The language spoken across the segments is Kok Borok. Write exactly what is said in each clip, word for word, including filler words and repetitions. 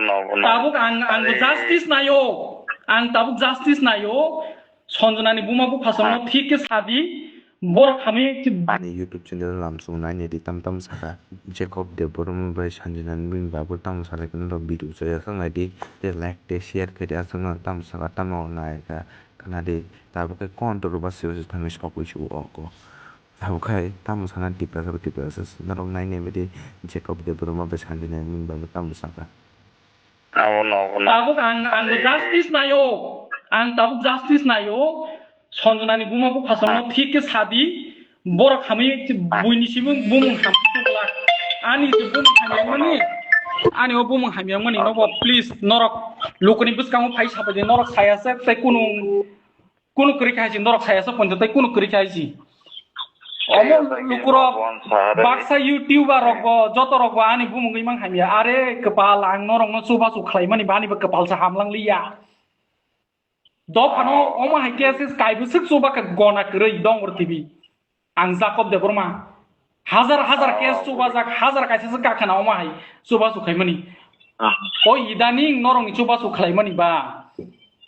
Tabuk ang, ang justice nayo. Ang tabuk justice nayo. Sanjana ni buma bupha songno thik khe sadi. Borok hamwi. Ani YouTube channel lamsong naini di tam tam saka. Jacob Debbarma bai Sanjana ni bini babu tam salai khe norok video chaya song nai di. Te like te share khe di aswk no tam saka tamo nai kha khna di. Tabuk khe control ba se thangwi sokwi su o ko. Abo khai tamo sana Tiprasa bo Tiprasa se norok nainai baidi Jacob Debbarma bai Sanjana ni bagwi tamo saka. Abo no, abo no. Tabuk ang, ang justice nayo. Ang tabuk justice nayo. Sanjana ni buma bupha songno thik khe sadi. Borok hamwi buini simi bumung hamwi tongla. Ani je bumung hamyangmani. Ani o bumung hamyangmani nobo please norok lukuni bwskango phai sapaidi norok saya se tei kunu Kunu kwrwi kha hai si, norok saya se ponjo tei kunu kwrwi kha hai si. Omo lukurok, baksa YouTuber rok bo, joto rok bo ani bumungwi mang hamya. Are kwpal, ang norokno chubachu khlaimani bani bo kwpal se hamlang liya. Dophano omo hai khe se kaibo swk chuba kha gona kwrwi dong rw T V. Ang Jacob Debbarma. Hajar hajar case chubajak, hajar kaisa se kakhana omo hai chubachu khaimani. O idaning norokni chubachu khlaimani ba?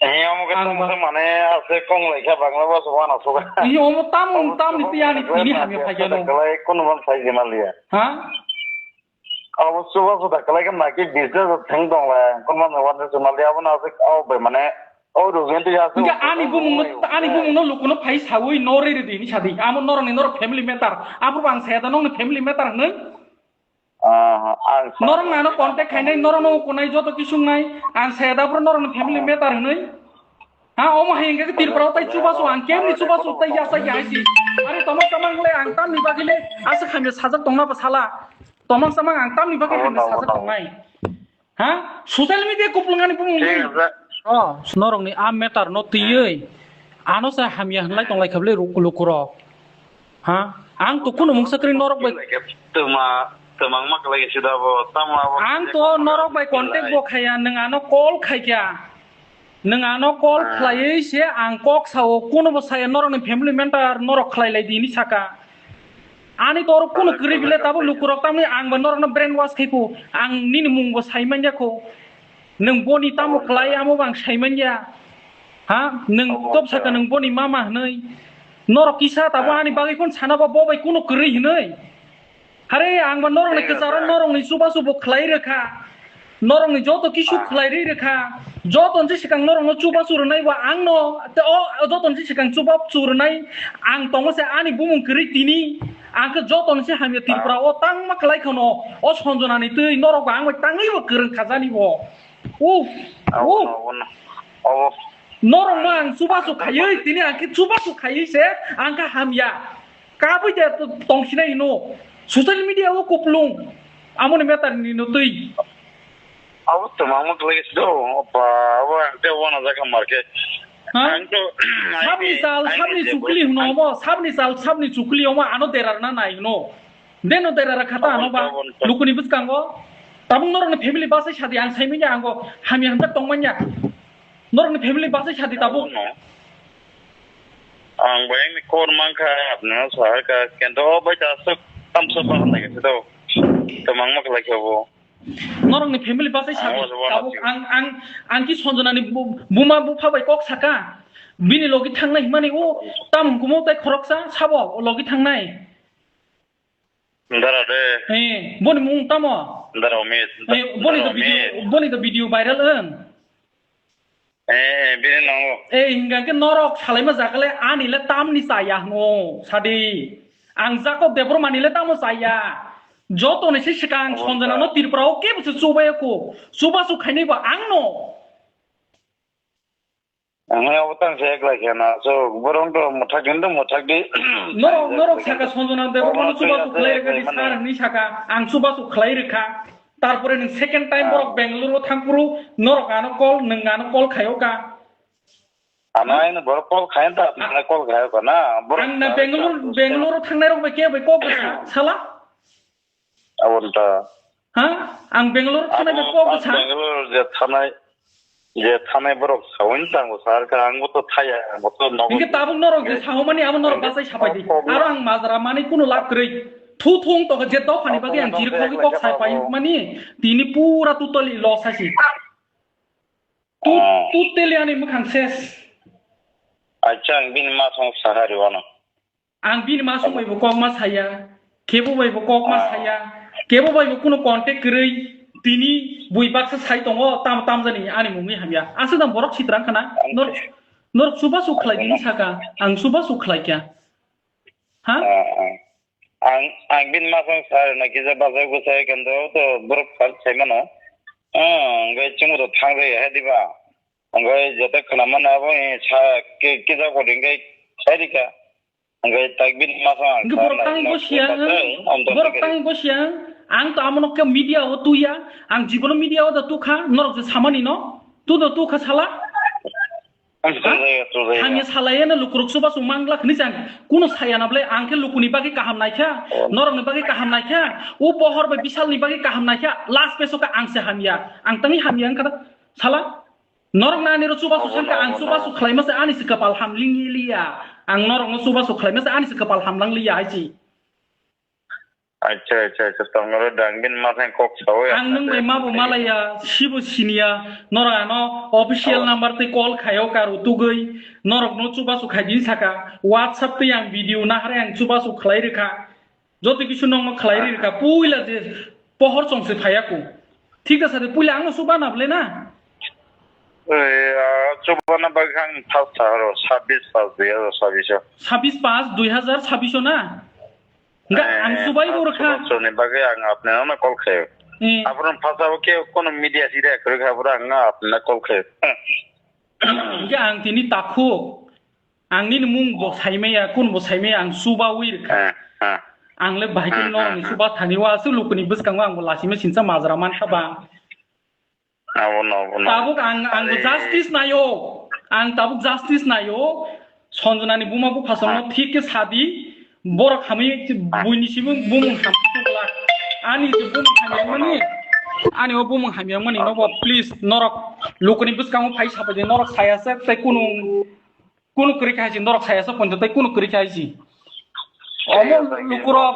He, omo khe ang tamo ba- se mane ase kong lai kha bangla ba so wana so kha. Ni omo tam, omo tam ni tiyani tini hamya phai gano. Khlai kono ban sai jima liya. Ha? Obo chubachu da khlai kha naki business thang dong la. Kono ban wana so mali abo na ase o be mane O rugento ya. Hingke ani bumungno, ani bumungno lukuno phai sawi no riri di ni sadi. Amo norokni norok family matter. Aphuru ang saya da nongni family matter hwnwi. Norok nano contact khainai, norokno ukunai joto kisung nai. Ang saya da aphuru norokni family matter hwnwi. Ha, omo hai hingke Tripura tai chubasu ang kemni chubasu tai yasa ya si. Are tomok tamang le ang tamni bagwi le aswk hamya sajak tongna ba sala. Tomok samang ang tamni bagwi hamya sajak tongnai. Ha? Social media kuplung ani bumung. Oh, norokni a matter no tiyui. Ano sa hamya hwnlai tonglai khablai lukurok. Ha? Ang to kuno mungsa kwrwi norok bai. Tuma, tumang ma kwlai sida bo, tamo abo. Ang to norok bai contact bo khaya, nwng ano call khaikya. Nwng ano call khlaiwi se ang kok sao, kuno bo saya norokni family matter norok khlai lai di hinwi saka. Ani to oro kuno kwrwi bile tabo lukurok tamni ang bo norokno brain wash khai kho. Ang nini mung bo sai manya kho. Nwng boni tamo kwlai amo bo ang sai manya. Ha? Nwng kok saka nwng boni mama hwnwi. Norok kisa tabo ani bagwi phone sana bo bo bai kuno kwrwi hwnwi. Hare, ang ba norokni kwcharo norokni chubachu bo khlai rwkha. Norokni joto kisu khlai ri rwkha. Joto ni swkang norokno chubachu rwnai bo angno, te o joto ni swkang chubachu rwnai ang tongo se ani bumung kwrwi tini. Ang khe joto ni se hamya Tripura o tangma khlai khano. O Sanjana ni twi norok bo ang bai tangwi bo kwrwng khajani bo. Uf, uf. Norokno ang chubachu khaiwi tini ang khe chubachu khaiwi se ang khe hamya. Kabui de tongsinai hino. Social media o kuplung. Amoni matter ni no twi. Abo to mangma khlai do. Opa, abo ang te wana jaga market. Ha? Ang to sabni sal, sabni chukli hino mo, sabni sal, sabni chukli omo ano derar na nai hino. Deno derar khata ano ba. Lukuni bwskango. Tabung norokni family basai sadi ang saimanya ango hamya hamjak tongmanya. Norokni family basai sadi tabuk. Ang bayangni kor mankha, apni no sahar ka, kento o bai ta aswk tamsa bahar nai khe do. Tamang ma khlai khe bo. Norokni family basai sadi tabuk ang, ang, ang ki Sanjana ni bu-, buma bupha bai kok saka. Bini logi thangnai himani o tam kumo tai khoroksa sabo o logi thangnai. Dara de. Eh, boni mung tamo? Dara Omit. Eh, boni do video, boni do video viral ong. Eh, bini nango. Eh, hinga ke norok salaima jakale ani le tamni chaya hno sadi. Ang Jacob Debbarma ni le tamo chaya. Joto ni se sikang Sanjana no Tripura o ke bwse chubai ko. Chuba chu khainai ba ang no. Ang abo tang se eklai khe na, so borok to mwthak din to mwthak di. Norok, norok saka Sanjana Debbarma no chubachu khlai rwkha di sir hinwi saka, ang chubachu khlai rwkha. Tarpore nwng second time borok Bangalore o thangphuru norok ano call, nwng ano call khaio ka. Ano aino borok call khayan ta, ano call khaio ka na. Ang na Bangalore, Bangalore o thangnai rok bai khe bai kok bwsa sala. Aboni ta. Ha? Ang Bangalore thanai bai kok bwsa. Bangalore je thanai, je thanai borok sawin tango sar ka, ang bo to thaya, ang bo to nogo. Hingke tabuk norok je sahomani abo norok basai sapai di. Aro ang majra mani kuno lab kwrwi. Thu thung to je dophani bagwi ang jiri khogwi kok sai pai mani, tini pura totally loss hai si. Tu, totally ani mwkhang ses. Acha, ang bini masong sahari wano. Ang bini masong bai bo kok ma saya, kebo bai bo kok ma saya, kebo bai bo kuno contact kwrwi, tini bui baksa sai tongo, tam, tam jani ani mungwi hamya. Aswk dam borok sitrang khana, nor, nor suba suk khlai dini saka, ang suba suk khlai kya. Ha? Ah, ah. Ang, ang bini masong sar na kisa bajai bwsai kan do to borok sar sai mano. Ah, hwnkhe chwngbo to thang jai hai diba. Hwnkhe joto khna mano abo, eh, sa ki-, kisa kori hwnkhe sai rika. Hwnkhe tak bini masong ang hwnkhe sar borok na tang na bo siya, bwsai, ang to borok tang bo siya, ang to amono khe media o tuya, ang jibono media o da tukha, norok je samani no, tu do tukha sala. Ang chujaya, chujaya. Hamya salaya na lukurok chubachu mangla khni chang. Kuno saya na ble ang khe lukuni bagwi kaham naikha. Oh. Norokni bagwi kaham naikha. O pohor bai bisalni bagwi kaham naikha. Last peso ka ang se hamya. Ang tangwi hamya wngkha da. Sala. Norok na ani ro chubachu sangka ang chubachu khlai masa ani se kapal ham lingiliya. Ang norok no chubachu khlai masa ani se kapal ham langliya hai si. Acha, acha, acha, tongoro dang bin masang kok sawi. Ang nwng bai mabo malaya, sibo siniya, norok ano official number tei call khayo karu tugwi, norok no chubachu khaidi saka, WhatsApp tei ang video nahare ang chubachu khlai rikha. Joto kisu nokno khlai rikha, puila je pohor chongse phaiyaku. Thik da sadi puila ang no chuba na ble na? Ei, ah, chubana bagwi ang thas tharo, sabis pas dui hazar sabis o. Sabis pas dui hazar sabis o na? Hingke ang subai bo rwkha. Chini bagwi ang apni no call khayo. Aphuru phasao khe kono media sida kwrwi kha, aphuru ang apni no call khayo. Hingke ang tini takhuk. Ang nini mung bo saimaya, kun bo saimaya, ang subawi rwkha. Ang le bahai khe norokni suba thani o aswk lukuni bwskango ang bo lachima sinsa majra mankha ba. Abono, abono. Tabuk ang, ang justice nayo. Ang tabuk justice nayo. Sonjona ni buma bupha songno thik khe sadi. Borok hamwi buini sibung bumung hamwi tongla. Ani je bumung hamyangmani. Ani o bumung hamyangmani nobo please norok lukuni bwskango phai sabai de norok saya se tei kunu Kunu kwrwi kha hai si, norok saya sa ponto tei kunu kwrwi kha hai si. Omo lukurok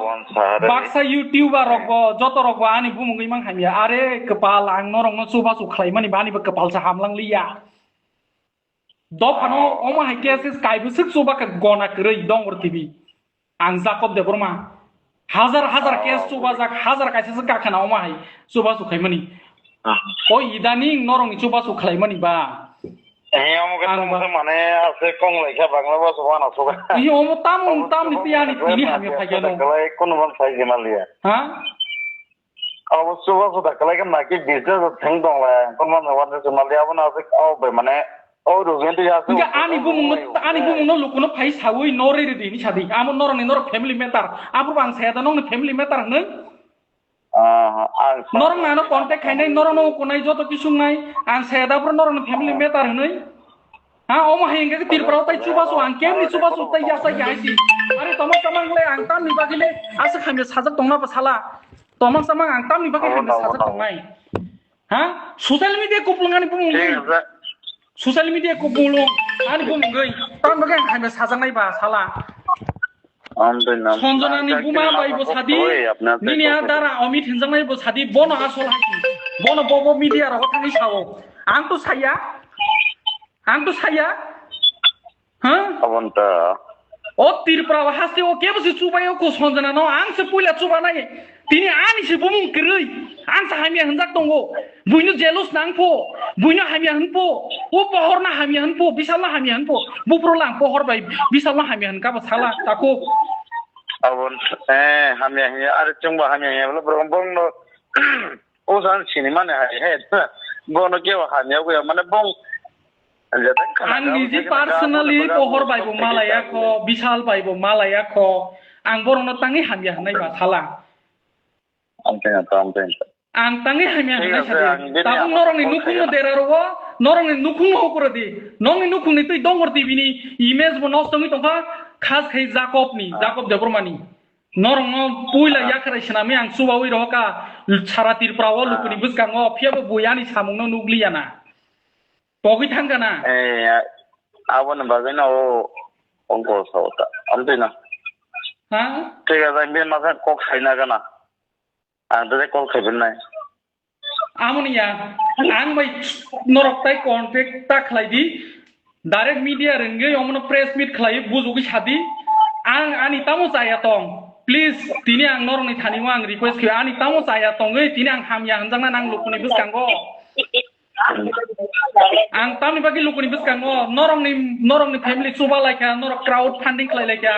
baksa YouTuber rok bo, joto rok bo ani bumungwi mang hamya. Are kwpal, ang norok no chubachu khlai mani ba ani bo kwpal sa hamlang liya. Dophano omo hai khe se kaibo swk chuba kha gona kwrwi Dongor T V. Ang Jacob Debbarma. Hajar hajar case chubajak, hajar kaisa se kakhana omo hai chubachu khaimani. O idaning norokni chubachu khlaimani ba. He, omo khe ang tamo ba- khe mane ase kong lai kha Bangla basa wana suga. He, omo tam, tam ni tiyani tini hamya phaikhe no. Kalai kono ban sai gena liya. Ha? Obo chubachu da kalai khe naki business thang dong lai. Kono ban wana se mali abo na se o be mane o rugin ti ya. Hingke ani bumung no, ani bumung no lukuno phai sawi no re re di ni sadi. Amo norokni norok family matter. Abo bang saya da nongni family matter hwnwi. Ah, ang norok nano contact khainai, norok no kunai joto kisung nai, ang saya da bro norok ni family matter hinui. Ha, omo hai hingke Tripura o tai chubasu, ang kemni chubasu tai yasa ya hai si. Are tomok samang le ang tamni bagwi le aswk hamya sajak tongna ba sala. Tomok samang ang tamni bagwi hamya sajak tongnai. Ha? Social media kupulung ani bumung. Social media kupulung ani bumung gwi. Tamni bagwi ang hamya sajaknai ba sala. Sonjona ni buma bai bo sadi, nini a dara Amit hinjaknai bo sadi, bono asol hai. Bono bobo media rogo thangwi sao. Ang to saya. Ang to saya. Ha? Abonta. O Tripura o haste o kebo se chubai o ko Sonjona no, ang se puila chubanai. Tini ani se bumung kwrwi. Ang sa hamya hinjak tongo. Buino jealous nang pho, buino hamya hwn pho, o pohor na hamya hwn pho, bisal na hamya hwn pho, bupro lang pohor bai bisal na hamya hwn kabo sala tako. Abo, eh, hamya hwn, are chwngbo hamya hwn, bolo bro, bong no, o san sini mane hai, he, bono kebo hamya, mane bong, ang niji personally pohor bai bo malaya kho, bisal bai bo malaya kho, ang borok no tangwi hamya hwnai ba sala. Ang tangwi hamya hwnai sadi. Tabuk norokni nukhungno dera rwo, norokni nukhungno hukurodi. Nokni nukhungni twi Dongor T V ni image bo nosto wngwi tongkha, khas khai Jacob ni, Jacob Debbarma ni. Norokno puila yakhrai swnamwi ang chubawi rohorkha, sara Tripura o lukuni bwskango, phiyabo bui ani samungno nukliya na. Pogwi thangkha na. Eh, aboni bagwi no o, o gol sao ta. Amtwi no. Ha? Thik ase, ang bini masa kok saina gana. Ang tei call khaibirnai. Amoni ya, ang bai norok tai contact ta khlai di. Direct media rwngwi omono press meet khlai bujugwi sadi. Ang ani tamo chaya tong. Please, tini ang norokni thani o ang request khayo. Ani tamo chaya tongwi tini ang hamya hwnjakna nang lukuni bwskango. Ang tamni bagwi lukuni bwskango norokni, norokni family chuba laikha, norok crowd funding khlai laikha,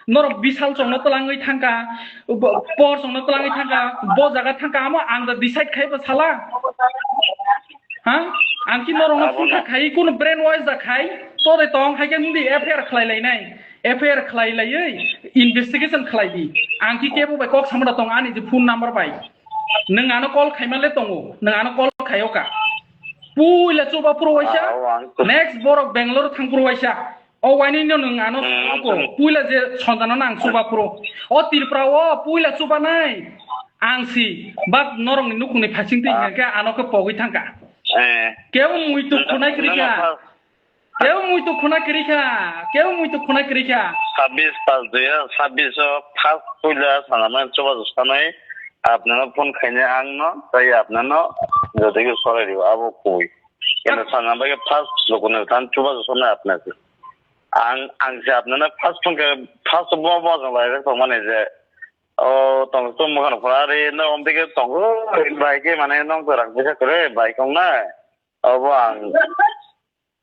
norok bisal chongno twlangwi thangkha, bo-, por chongno twlangwi thangkha, bo jaga thangkha, amo ang da decide khai ba sala. Ha? Ang ki norokno phone kha khai, kuno brain wash da khai, to de tong hai khe hindi F I R khlai lainai, F I R khlai laiwi investigation khlai di. Ang ki kebo bai kok samada tong ani je phone number bai. Nwng ano call khaima le tongo, nwng ano call khayo ka. Puila chuba phuru waisa, Ah, o ang to- next borok Bangalore thang phuru waisa. O wainwi no nwng ano Hmm, ko, hmm. Puila je sonjana nang chuba phuru. O Tripura o puila chuba nai. Ang si, but norokni nukhungni phasing twi Ah. Hingke ano ke pogwi thangka. Eh. Kebo muitu Nwng khunai nwng krika. Apa? Kebo muitu khuna kirikha, kebo muitu khuna kirikha. Sabis pas dui hazar sabis o first puila sanamai chubachu sanai apnano phone khainai ang no, tai apnano jodi ke sorai ribo abo kui. Keno sanamai ke first lokone tan chubachu sanai apnake. Ang, ang se apnano first phone ke first bo bo jong lai rek tongmani je. O tong tum mokhan phora re no omdike tongo bai ke mane nong to rang pisa kore bai kong na. Obo ang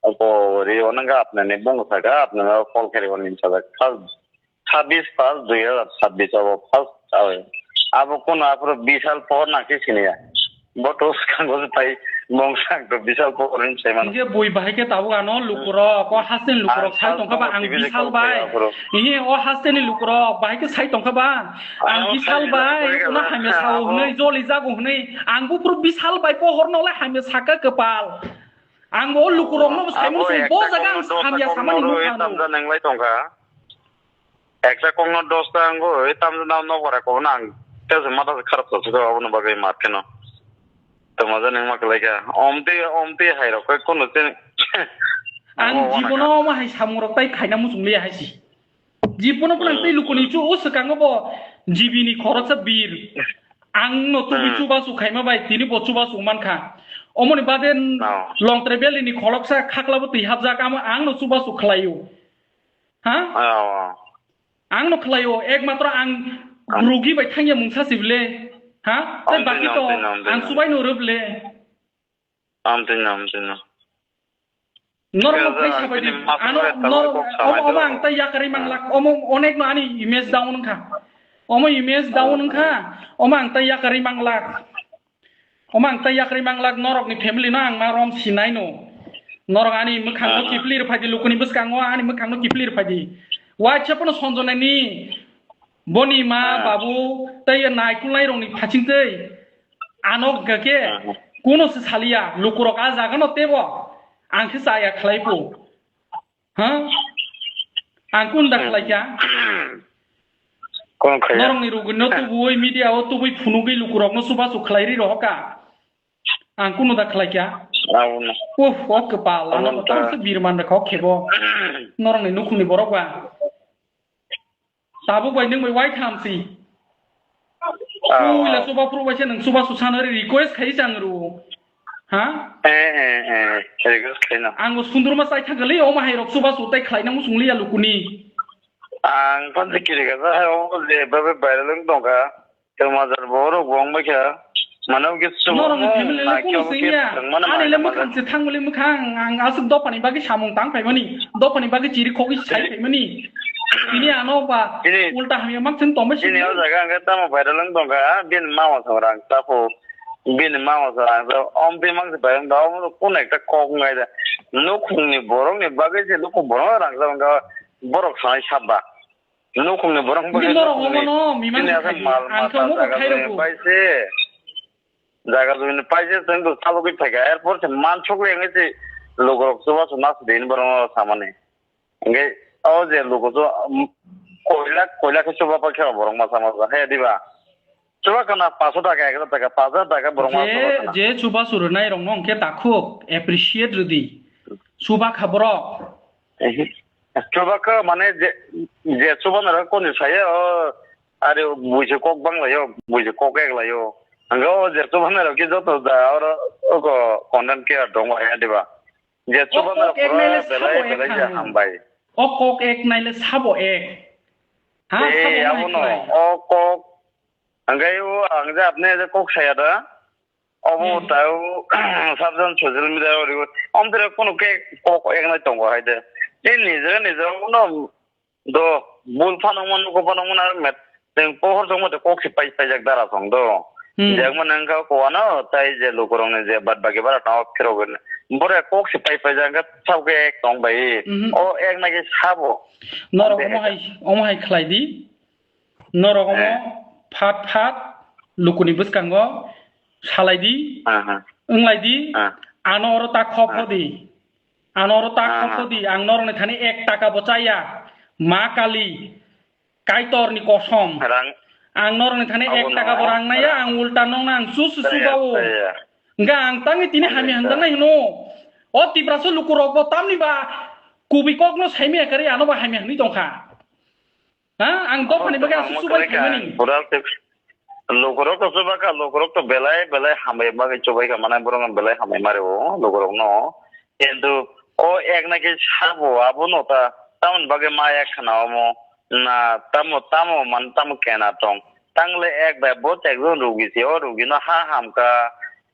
Obo ri onang ka apnani bung saka apnani call kari wani sajak first sabis pas dui hazar sabis abo first awe. Abo kono aphuru bisal pohor nangsi siniya. Bo to skang go pai bong sang to bisal pohor ni sai mano. Inge bui bahai ke tabuk ano lukurok, o hasteni lukurok Ang sai tongkha ba ang bisal bai. Ihi o hasteni lukurok bahai ke sai tongkha ba ang bisal bai. Ono hamya sao hwnwi joli jago hwnwi ang bupru bisal bai pohor no le hamya saka kwpal. Ang o lukurokno bo sai muchung, bo jaga ang hamya samani nukha ano. Tamja nenglai tongkha. Ekta kokno dosta ango, tamja na nok bara kokno ang tesa mata se kharap tongsi do, aboni bagwi mat kheno. Tamaja nengma kwlaikha. Omtwi, omtwi hairok khe kono chen. Ang jibono omo hai samungrok tai khaina muchung liya hai si. Jibono phano tei lukuni chu o swkango bo G B ni khoroksa bir. Ang no tubui chubachu khaima bai tini bo chubachu mankha. Omoni bade Longtrai Valley ni khoroksa khakla bo twi hapjak amo ang no chubachu khlaio. Ha? Ang no khlaio, ekmatro ang rugi bai thangya mungsa sibile. Ha? Tei baki to ang chubai no rwble. Amtwino, amtwino. Norok no phai sabai di. Ano norok omo, omo ang tai yakarwi manglak. Omo onek no ani image down wngkha. Omo image down wngkha. Omo ang tai yakarwi manglak. Omo ang tai yakarwi manglak norok ni family no ang ma rom sinai no. Norok ani mwkhang no kipli rwphai di, lukuni bwskango ani mwkhang no kipli rwphai di. Waisa pono sonjonani. Boni ma, babu, tei naikulnai rokni phaching tei ano hwnkha khe kuno se saliya, lukurok a jaga no tebo, ang khe chaya khlai phu. Ha? Ang kun da khlai kha? Kono khaya. Norokni rugwino tubui, media o tubui phunugwi lukurokno chubachu khlai ri rohor kha. Ang kuno da khlai kha. Abono. Uff, o kwpal, ano abono kotor ta. Se birman rwkha o khebo. Norokni nukhungni borok ba. Tabuk bai nwng bai wai tham si. Ah. Puila chuba phuru bai se nwng chuba su sana request khai chang ru. Ha? Eh, eh, eh, request khai na. Ang bo sundurma sai thang kali, o ma hai rok chuba su tai khlai nang sung liya lukuni. Ang pan se kiri ka sa hai, o je ba ba bai lung tong ka. Tongmajak borok bo wng bai kha. Mane wngkhe chwng norokni family le kunu sengya. Ani le mwkhang se thang bole mwkhang. Ang aswk dophani bagwi samung tang phaimani. Dophani bagwi chiri khogwi sai phaimani. Tini ano ba ulta hamya mak chwng tongma sini o jaga ang tamo viral wng tongkha. Bini mama song rang tapo. Bini mama song rang tapo. Om bini mang se viral wng tongkha. Omo kun ekta kok wngnai da. Nukhungni borokni bagwi se nukhung borok rang tapo. Borok sanai sabba. Nukhungni borok bini bagwi norok nukhungni omono mimang bini asa khaidi. Mal ang mata khe omo jaga khairokgo. Jumi paise, jaga jumi paise chwng to salogwi phaikha, erpor se mansukli wngwi se lugurok chubachu nasidi hwnwi borokno samani. Hwnkhe o je lugu chu, um, koilak, koilak khe chuba paikha borok masa masa, he diba? Chuba kana paanch sho taka, ek hajar taka, paanch hajar taka borok masa masa je, kana. Je chubachu rwnairokno hwnkhe takhuk appreciate rwdi. Chuba kha borok. Ehe. Chubaka mane je, je chubanai rok koni saya o, are buisi kok banglaio, buisi kok eklaio. Hwnkhe o je chubanai rok khe joto da oro oko content creator tongo ya diba? Je chubanai rok kok ek naile pura belai sabo ek belai je thangwi. Hambai. O kok ek naile sabo ek. Ha, sabo Tei hai abono khlai. O kok, hwnkhe o ang je apni je kok saya da, obo Hmm. tao sabjan social media o ribo. Omtore kono ke kok ek nai tongo hai de. Tei nijera nijera no do bul phano mano ko phano mano ar met. Teng pohor jong mate kok si pai pai jak dara song do. Hmm. Jak mane wngkha ko ano tai je lukurok ni je bad bagi bara tao phirok ni. Bore kok si pai pai jak wngkha sab ke ek tong bai. Mhm. O ek nai ke sabo. Norok Ande omo hai, omo hai khlai di. Norok omo Eh. phat phat lukuni bwskango salai di, Aha. Wnglai di, Ah. Ano oro ta khopho Ah. di. Ano oro ta Ah. Khopho di. Ang norokni thani ek taka bo chaya. Ma Kali, Kaitorni kosom. Rang. Ang norokni thani Abo ek taka bo no, rang naya, rang. Ang ulta nokno ang susu Chaya, subawo. Chaya. Hingke ang tangni tini Abo hamya no. Hwnjaknai hwno. O Tiprasa lukurokbo tamni ba kubui kokno saimaya kwrwi ano ba hamya hwnwi tongkha. Ha? Ang dophani bagwi aswk chubai khaimani. Bural te lukurok to chuba kha, lukurok to belai belai hambai bagwi chubai kha, mane borok no belai hambai mari o lukurok no. Kintu o ek na ke sabo abo no ta tamoni bagwi ma ek khna omo na tamo tamo man tamo kena tong. Tangle ek bai bo te ekjon rugi se o rugi no ha hamka.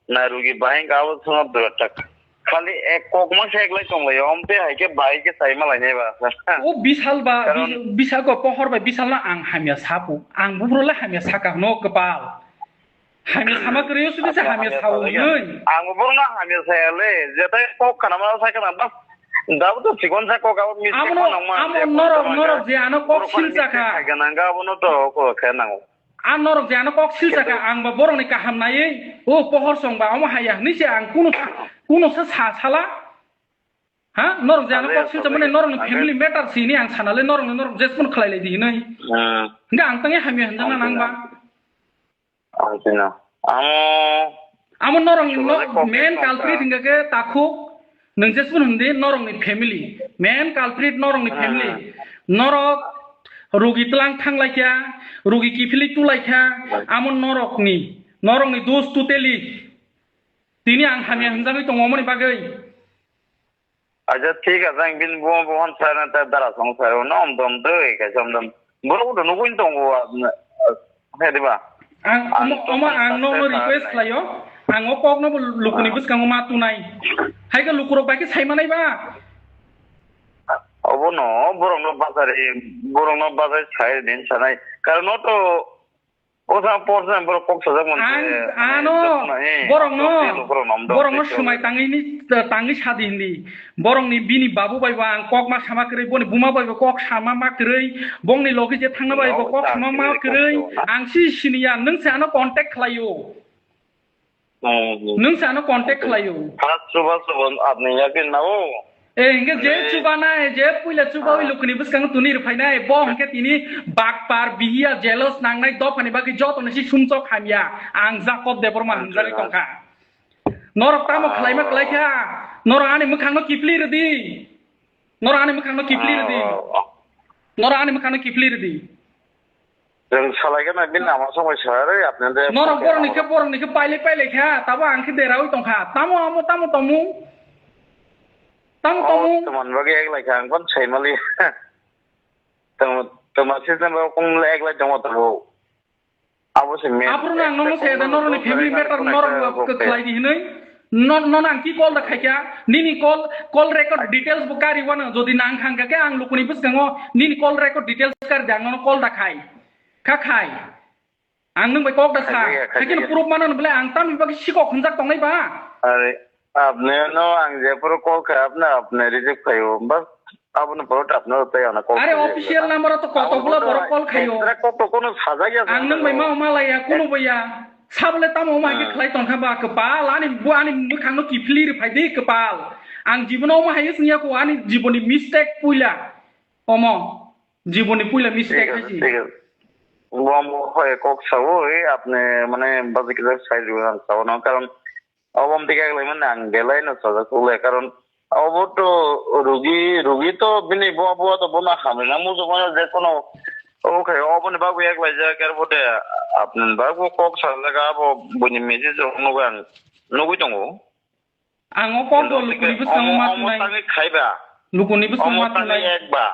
Na rugi bahai wngkha abo sono dura tak. Khali ek kok mangsa eklai tonglaio, omte hai khe bahai khe sai malainai ba. O Bishal ba, Karon Bis-, Bishal ko pohor bai Bishal no ang hamya sapu. Ang bubro le hamya saka hwno kwpal. Hamya sama kwrwi o sudi se Abo hamya hamya sao sajakya. Hinwi. Ang bubro no hamya saya le, jetai kok khana ma sai khana bas. Dabu to chikon sa kok abo mis Amo no, khana ma amo je norok, kok norok je ano kok sil saka. Khaika nanga abo no to ko khe nango. A norok je ano kok silsa kha, ang ba borokni kaham naiwi, o pohor song ba omo haya hwnwi se ang kuno sa, kuno sa sa sala. Ha? Norok je ano kok silsa mane norokni family matter sini ang sana le norokni norok jesmon khlai lai di hinwi. Hmm. Hingke ang tangwi hamya hwnjakna nang ba. Ang sino. Amo Amo norokni no, main culprit hingke ke takhuk. Nwng jesmon hwndi norokni family. Main culprit norokni family. Norok rugi tlang thang lai kha, rugi kiphilwi tu lai kha, amo norokni, norokni dos totally. Tini ang hamya hwnjagwi tongo omoni bagwi. Acha thik ase, ang bini bumo buhan sai na ta dara song sai no om dom doi kaisa om dom. Borok bo nugwi tongo, he diba? Ang omo, omo ang nokno request khlaio. Ang o kokno bo lukuni bwskango ma tunai. Hai khe lukurok bai khe sai manai ba? Obono borokno bachari, borokno bachai sai din sanai. Karon no to o sa por sa borok kok sajak mon. Ang ano borokno, borokno swmai tangwi ni, tangwi sadi hindi. Borokni bini babu bai bo ang kok ma sama kwrwi, boni buma bai bo kok sama ma kwrwi, bongni logi je thangna bai bo kok sama ma kwrwi, ang si siniya, nwng se ano contact khlaio. Nwng se ano contact khlaio. First chuba chuba apni yakin na o. Eh, hingke je chuba nai, je puila chuba wi lukuni bwskango tuni rwphainai, bo hingke tini bakpar, bihiya, jealous nangnai, dophani bagwi joto ni si sumsok hamya. Ang Jakob Debbarma hwnjagwi tongkha. Norok tamo khlaima khlaikha, norok ani mwkhangno kiphilwi rwdi. Norok ani mwkhangno kiphilwi rwdi. Norok ani mwkhangno kiphilwi rwdi. Chwng salai gana bini ama songwi sa re apni de. Norok borokni khe, borokni khe pailai pailai kha, tabo ang khe deraui tongkha. Tamo amo, tamo tamo. Tamo tamo. Tamo bagwi eglai kha, ang kon saimali. Tamo, tamo season rok kung le eglai tongo tabo. Abo se main. Aphuru no ang nono saya da, norokni family matter norok khlai di hinwi. No, no, nang ki call da khai kya? Nini call, call record details bo kari wana. Jodi nang hang kha khe ang lukuni bwskango nini call record details kari da, ang nono call da khai. Kha khai. Ang nwng bai kok da sa. Khai khe no proof mano bole ang tamni bagwi sikok hwnjak tongnai ba. Are, apne no ang je puro call khai apne, apne receive khai o. Bas, abo no puro apne tai ana call khai. Are official number to koto bula borok call khai o. Extra kok to kono sajak ya. Ang nwng bai ma malaya kuno baya. Sabole tamo ma ke khlai tongkha ba kwpal ani bu ani mwkhang no kiphilwi rwphai di kwpal. Ang jibono omo hai wngya ko ani jiboni mistake puila. Omo jiboni puila mistake hai si. Thik ase. Bo mo hoi kok sao e apne mane baji kisa sai ribo ang sao no karon obo mtike lai mane ang belai no sajak le karon Obo to rugi, rugi to bini bo, bo to bono hamrina muchungmano je kono, o khe oboni bagwi ek laijak, er pore apni bagwi kok sajak, abo buini message rok nugwi ang nugwi tongo. Ang o kok bo lukuni bwskango ma tunai. Omo tangwi khaiba. Lukuni bwskango ma tunai. Omo tangwi ekba.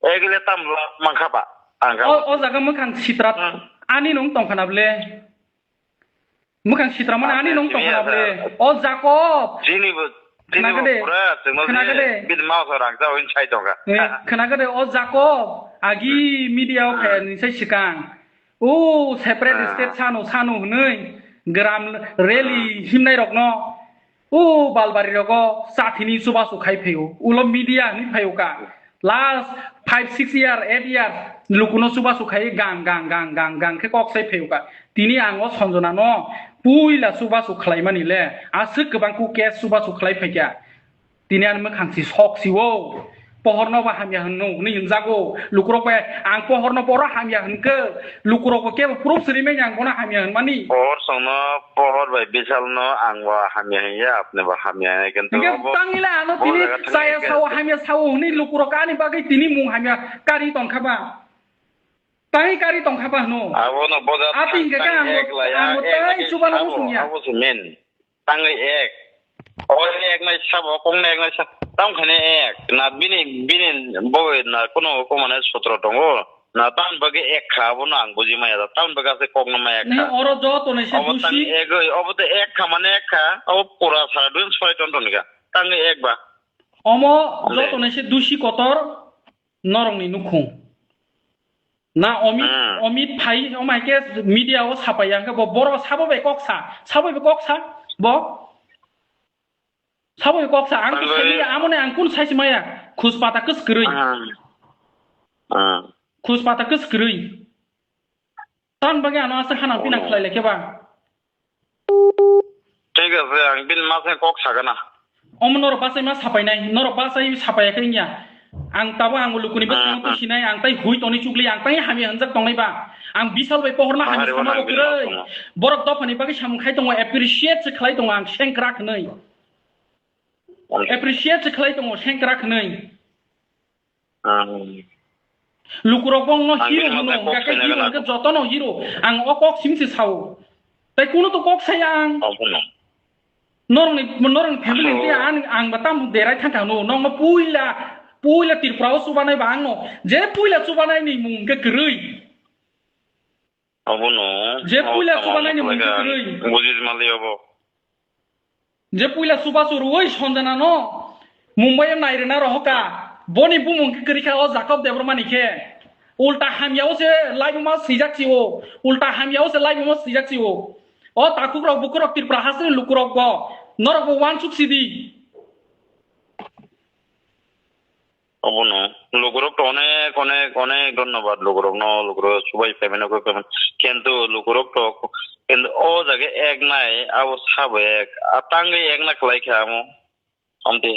Egile tam last mankha ba? Ang kha. O, o jaga mwkhang sitra. Hmm. Ani nung tongkhana ble. Mwkhang sitra mane ani nung tongkhana ble. O Jakob. Chini bo, chini bo pura chwngno je bini mao khe rang jao hin sai tongkha. Eh, khna gade o Jakob. Agi media o phai ni sai sikang. O separate state sano, sano hwnwi gram rally himnai rokno. O balbari rogo chathini chubachu khai phaio, ulo media hinwi phaio ka. Last five, six year, eight year, lukuno chubachu khai gang, gang, gang, gang, gang khe kok sai phaio ka. Tini ang o Sanjana no puila chubachu khlaimani le, aswk kwbang kuk case chubachu khlai phaikha. Tini ani mwkhang si sok si o. Pohorno ba hamya hwnno hwnwi hwnjago. Lukurok bai ang pohorno boro hamya hwnkhe, lukurok bo kebo proof siri manya ang bono hamya hwnmani. Pohor songno, pohor bai bisalno ang bo hamya hwnya, apni bo hamya hwnya, kintu hwnkhe bo tangila ano bo tini jaga thangwi chaya hwnkhe sao hamya sao hwnwi lukurok ani bagwi tini mung hamya kari tongkha ba? Tangwi kari tongkha ba hwno? Abono boja a tini hwnkhe thang ang bo, ek laya, ang bo ek tangwi lagi chubano sabo, musungya. Abo se main. Tangwi ek. O ek nai sabo, kok nai ek nai sabo. Tam khane ek. Na bini, bini bo na kono ko mane sutro tongo. Na tam bagwi ek kha, abono ang buji maya da. Tam bagwi ase kok no maya kha. Oro joto nai se obo tang dusi. Egoi, obo to ek kha mane ek kha. Obo pura sara dun soi ton ton kha. Tangwi ek ba. Omo joto nai se dusi kotor norokni nukhung. Na Omit, hmm. Omit phai, omai khe media o sapai ya, hwnkhe bo borok sabo bai kok sa, sabo bai kok sa, bo sabo bai kok sa, ang to saimaya, amoni ang kun saisi maya, khus pata kwswk kwrwi. Hmm. Hmm. Khus pata kwswk kwrwi. Tamni bagwi ano aswk hanang pinang khlai lai khe ba? Thik ase, ang bini ma se kok sagana. Omo norok bachai ma sapainai, norok bachai sapaiya khe wngya. Ang tabo ang lukuni bwskango tusinai, ang tai hui toni chukli, ang tai hamya hwnjak tongnai ba. Ang bisal bai pohorno hamya sama bo kwrwi. Borok dophani bagwi samung khai tongo, appreciate se khlai tongo ang sengkrak hwnwi. Appreciate se khlai tongo sengkrak hwnwi. Ang lukurok bo no hero hino, hwnkhe hero hwnkhe jotono hero. Ang o kok simi se sao. Tai kunu to kok saya ang. Norokni, norokni family ni ang, ang ba tam derai thangkha no. Nokno puila, puila Tripura o chubanai ba ang no. Je puila chubanai ni mung hwnkhe kwrwi. Obono. Je puila chubanai ni mung khe kwrwi. Bujis mali obo. Je puila chubachu rwui Sanjana no Mumbai o nai rwna rohor kha. Boni bumung khe kwrwi kha o Jacob Debbarma ni khe. Ulta hamya o se laibuma swijak si o. Ulta hamya o se laibuma swijak si o. O takhuk rok bukhuk rok Tripura hasteni lukurok bo. Norok bo uansuk sidi. Obono lukurok to onek, onek, onek dhonnobad lukurokno, lukurok chubai phaimani, kok phaimani. Kintu lukurok to, kintu o jaga ek nai, abo sabo ek, a tangwi ek na khlai kha amo. Amte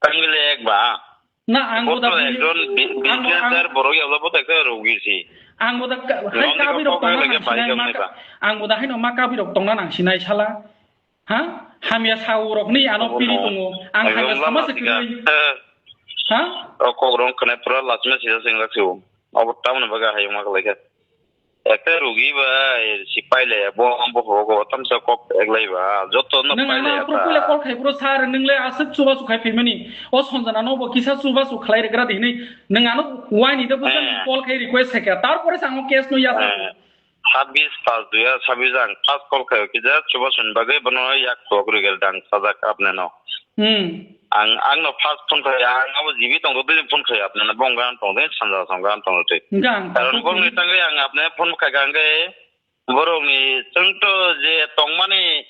tangwi le ek ba? Na, ang bo da ekjon bi-, businessman borok ya, bo da ekta rogi si. Ang bo da hai kabwi rok tongna nang sinai, ang bo da hai no ma kabwi rok tongna nang sinai sala. Ha? Hamya saurokni ano piri tongo. Ang hamya sama se kwrwi. Ha? O kokrok khwnai pura lachima sijak sengrak sibo. Obo tamoni bagwi hayung ma khlaikha. Ekta rugi ba, si pailaya, bo, bo, bo, bo, tamsa kok eklai ba. Joto no pailaya ta. Nwng ano propila call khai phuru sir, nwng le aswk chubachu khai phaimani. O Sanjana no bo kisa chubachu khlai rwgra di hinwi. Nwng ano waini da bwsani call khai request khai kha. Tarpore se ang o case no yasa. Sabis pas dui hazar sabis ang first call khaio kisa chubachu ni bagwi bono yak tok rwgel dang sajak apne no. Hmm. Ang, ang no first phone khaio, ang abo jibi tong dui phone khaio apne no bong gan tong dui sanja song gan tong dui. Karon bong ni tangwi ang apne phone khai kha hwnkhe borok ni chwng to je tongmani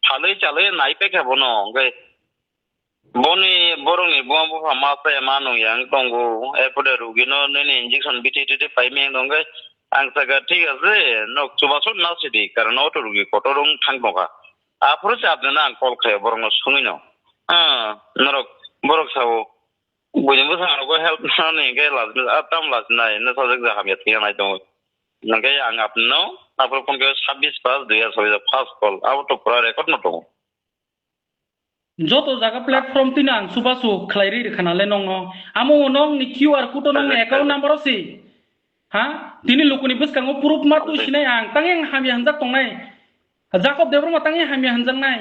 phalwi chalwi nai paikha bono hwnkhe Boni borokni buma bupha ma chaya ma nung yang tongo, erpore rugino nini injection bithi tithi pai meng tongkhe ang sakha, "Thik ase, nok chubachu nasidi, karon auto rugi kotor wng thang tongkha." Aphuru se apnino ang call khaio borokno swngwino. Ah, norok borok sao, "Buini bwskango help nani hwnkhe lajinai, ah, tamo lajinai, no sajak ja hamya thwiya nai tongo." Hwnkhe ang apnino aphuru phone khe sabis pas dui hazar sabis first call, abo to pura record no tongo. Joto jaga platform tini ang subasu khlai ri rwkha nale nongno. Amo nongni Q R code o nongni account number o si. Ha? Tini lukuni bwskango proof ma twi sinai ang, tangeng hamya hwnjak tongnai. Jacob Debbarma tangeng hamya hwnjaknai.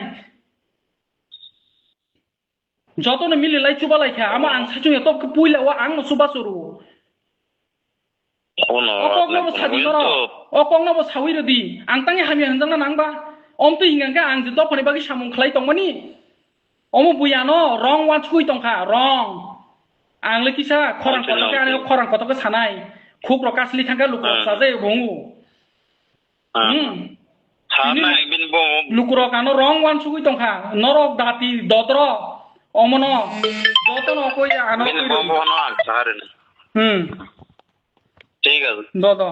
Jotono mili lai chuba lai kha, amo ang saichung ya tok puila o ang no chuba churu. Ono O kok no bo sadi noro. O kok no bo sawi rodi. Ang tangni hamya hwnjakna nang ba. Om twi hinga khe ang je dophani bagwi samung khlai tongmani. Omo buya no wrong wansugwi tongkha, wrong. Ang le kisa khorang kotor khe, ani khorang kotor khe sanai. Khuk rok kasli thangkha, luk rok sajai bungu. Hmm. Sana ibin bo Lukurok ano wrong wansugwi tongkha. Norok dati dodro. Omono. Jotono koi ano ibin koi bo rw. Bono ang saharin. Hmm. Thik ase. Do do.